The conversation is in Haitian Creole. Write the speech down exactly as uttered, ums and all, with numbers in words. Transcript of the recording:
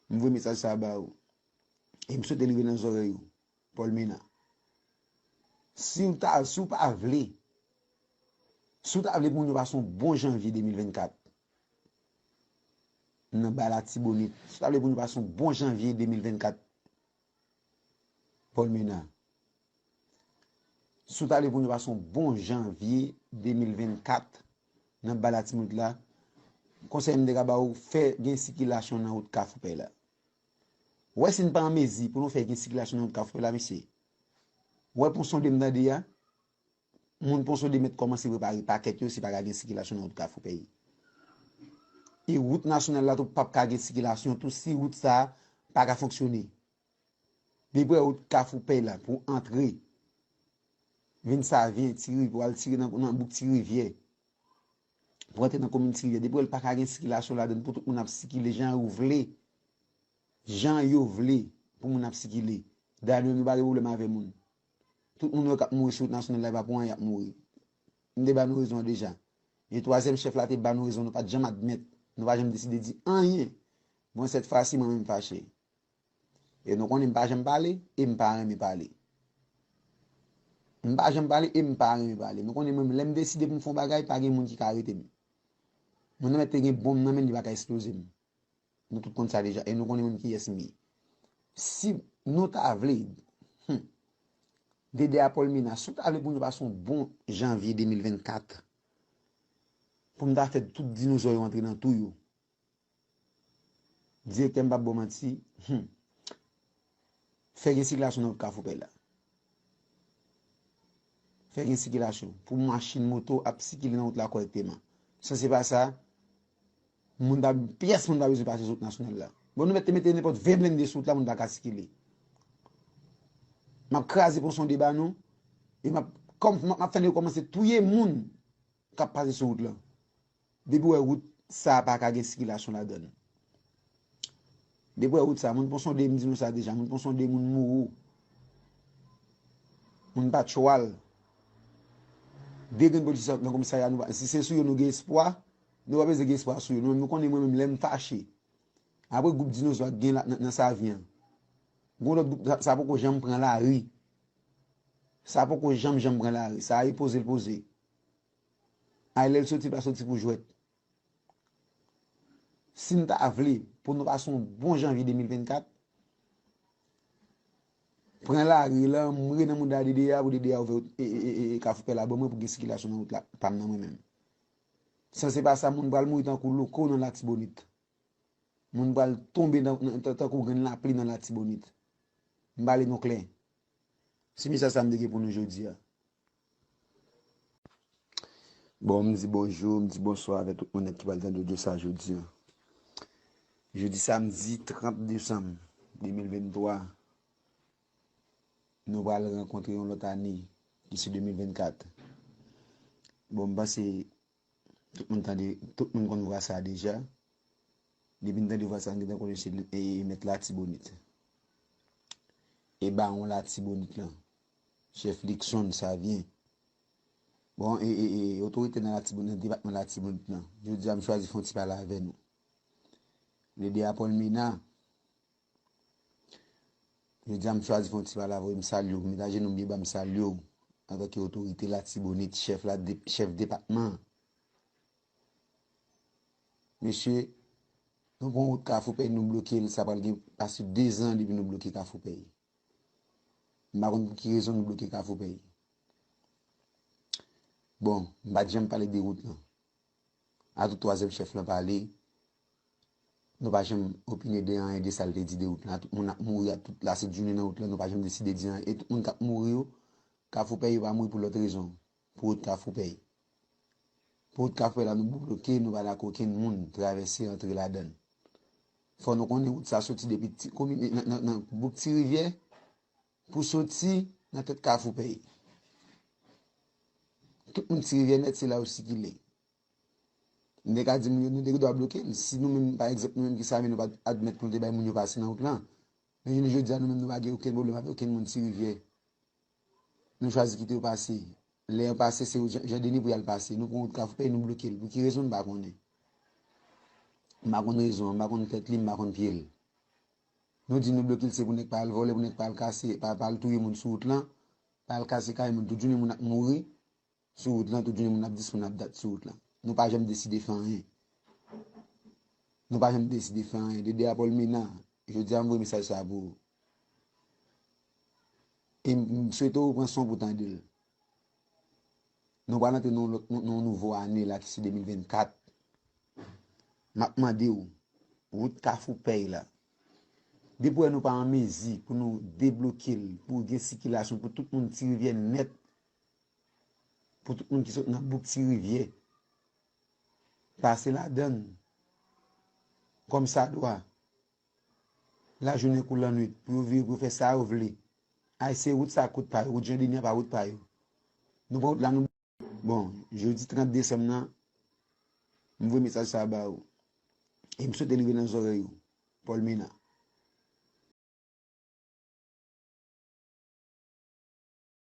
M voye mesaj sa a ba ou. E m swete li rive nan zòrèy ou. Paul Mena. Si w ta, si w pa vle, si w ta vle pou moun yo pase yon bon janvye de mil vennkat nan ba Latibonit, si w ta vle pou moun yo pase yon bon janvye de mil vennkat, Paul Mena. Si w ta vle pou nou pase yon bon janvye de mil vennkat nan ba Latibonit la, konsèy m te ka ba ou, fè gen sikilasyon nan wout Kafou Pèy la. Ou wè si n pa an mezi pou nou fè gen sikilasyon nan wout Kafou Pèy la, mesye. Ou wè pon sonde m tande a, moun pon sonde mèt kòmanse prepare pakèt yo si pa ka gen sikilasyon nan wout Kafou Pèy. E wout nasyonal la tou p ap ka gen sikilasyon tou si wout sa a pa ka fonksyone. Depi w wè wout Kafou Pèy la pou antre, vin Savyen, Ti Rivyè, pou al tire nan, nan bouk Ti Rivyè, pou antre nan komin Ti Rivyè, depi w wè l pa ka gen sikilasyon ladan l pou tout moun ap sikile jan yo vle, jan yo vle pou moun ap sikile. Dayè nou menm nou pa gen pwoblèm avè moun. Tout moun yo k ap mouri sou wout nasyonal la, e pa pou anyen y ap mouri. M te ba nou rezon an deja. E twazyèm chèf la te ba nou rezon, nou pa t janm admèt, nou pa janm deside di anyen. Bon, sèt fwa si mwen menm m fache. E nou konnen m pa janm pale, e m pa renmen pale. M pa janm pale, e m pa renmen pale. Nou konnen mwen, lè m deside pou m fè yon bagay, pa gen moun ki ka arete m. Moun nan mèt te gen bonm nan men l, li pa ka eksploze m. Nou tout konn sa deja, e nou konnen menm kiyès m ye. Si nou ta vle, hmm, Dede a Paul Mena, si w ta vle pou nou pase yon bon janvye de mil vennkat, pou m ta fè tout dinozò yo antre nan tou yo, direktè m p ap ba w manti, hmm, fè gen sikilasyon nan wout Kafou Pèy la. Fè gen sikilasyon pou machin, moto ap sikile nan wout la kòrèkteman. San se pa sa, moun pa, pyès moun pa bezwen pase sou wout nasyonal la. Bon, nou mèt te mete nenpòt ven blende sou wout la, moun pa ka sikile. M ap kraze pon sonde ba nou, e m ap, kòm, m ap, m ap fè nèg yo kòmanse touye moun k ap pase sou wout la. Depi w wè wout sa a pa ka gen sikilasyon ladan l. Depi w wè wout sa a, moun pon sonde, m di nou sa deja, moun pon sonde, moun mouri. Moun pa tchwal. De grenn polisye nan komisarya, nou pa, si se sou yo nou gen espwa, nou pa bezwen gen espwa sou yo. Nou menm, nou konnen mwen menm, lè m fache. Apre gwoup dinozò k gen la, nan, nan Savyen an. Gon lòt gwoup, sa, sa poko janm pran lari. Sa poko janm, janm pran lari. Sa a e poze l poze. Ay, lè l soti, l pa soti pou jwèt. Si n ta vle pou nou pase yon bon janvye de mil vennkat, pran lari, lanmou nan mouda Dede a, pou Dede a ouvè, e, e, e, e, Kafou Pèy la ban mwen pou gen sikilasyon nan wout la, pa m nan mwen menm. San se pa sa, moun pral mouri tankou loko nan Latibonit. Moun pral tonbe nan, nan, tan-, tankou grenn lapli nan Latibonit. M pale nou klè. Se mesaj sa m te gen pou nou jodi a. Bon, m di bonjou, m di bonswa avèk tout moun nèt ki pral tande odyo sa jodi a. Jodi samdi trant desanm de mil venntwa, nou pral rankontre yon lòt ane, ki se de mil vennkat. Bon, m panse tout moun tande, tout moun konn vwa sa a deja. Depi n tande vwa sa a, n gentan konnen se, e, e, Mèt Latibonit. E Bawon Latibonit lan. Chèf Luckson Savyen. Bon, e, e, e, otorite nan Latibonit, nan depatman Latibonit lan. Jodi a, m chwazi fè yon ti pale avè nou. Dede a Paul Mena. Jodi a, m chwazi fè yon ti pale avè w, m salye w, m met ajenou m byen ba, m salye w, antanke otorite Latibonit, chèf la, de-, chèf depatman an. Mesye, nou pran wout Kafou Pèy, nou bloke l, sa pral gen pase de zan depi nou bloke Kafou Pèy. M pa konn pou ki rezon nou bloke Kafou Pèy. Bon, m pa t janm pale de wout lan. A tout twazyèm chèf lan pale, nou pa janm opine de anyen de sa l te di de wout lan. A tout moun ap mouri, a tout la se jounen nan wout lan, nou pa janm deside di anyen. E tout moun k ap mouri yo, Kafou Pèy yo pa mouri pou lòt rezon. Pou wout Kafou Pèy. Pou wout Kafou Pèy la nou bloke, nou pa dakò okenn moun travèse antre ladan l. Fò nou konnen wout sa soti depi ti, komin, nan, nan, nan bouk Ti Rivyè pou soti nan tèt Kafou Pèy. Tout moun Ti Rivyè nèt, se la yo sikile. M te ka di moun yo, nou te gen dwa bloke l. Si nou menm, pa egzanp, nou menm ki Savyen, nou pa t admèt pou nou te bay moun yo pase nan wout lan. Men jounen jodi a, nou menm, nou pa gen okenn pwoblèm avèk okenn moun Ti Rivyè. Nou chwazi kite yo pase. Lè yo pase, se Jean, Jean Denis pou y al pase. Nou pran wout Kafou Pèy, nou bloke l. Pou ki rezon, m pa konnen. M pa konn rezon an, m pa konn tèt li, m pa konn pye l. Nou di nou bloke l se pou nèg pa al vòlè, pou nèg pa al kase, pa, pa al touye moun sou wout lan, pa al kase kay moun. Tout jounen moun ap mouri sou wout lan, tout jounen moun ap disponn ap dat sou wout lan. Nou pa janm deside fè anyen. Nou pa janm deside fè anyen. Dede a Paul Mena, jodi a m voye mesaj sa pou ou. E m, m swete w pran son pou tande l. Nou pral antre nan yon lòt, nan yon nouvo ane la ki se de mil vennkat. M ap mande w, wout Kafou Pèy la, depi w wè nou pa an mezi pou nou debloke l, pou gen sikilasyon, pou tout moun Ti Rivyè nèt, pou tout moun ki sot nan bouk Ti Rivyè pase ladann kòmsadwa, lajounen kou lannwit, pou yo vire, pou yo fè sa yo vle. Ay, se wout sa kout pa yo, wout Jan Deni a pa wout pa yo. Nou pran wout la, nou Bon, jodi trant desanm nan, m voye mesaj sa a ba ou. E m swete l rive nan zòrèy ou. Paul Mena.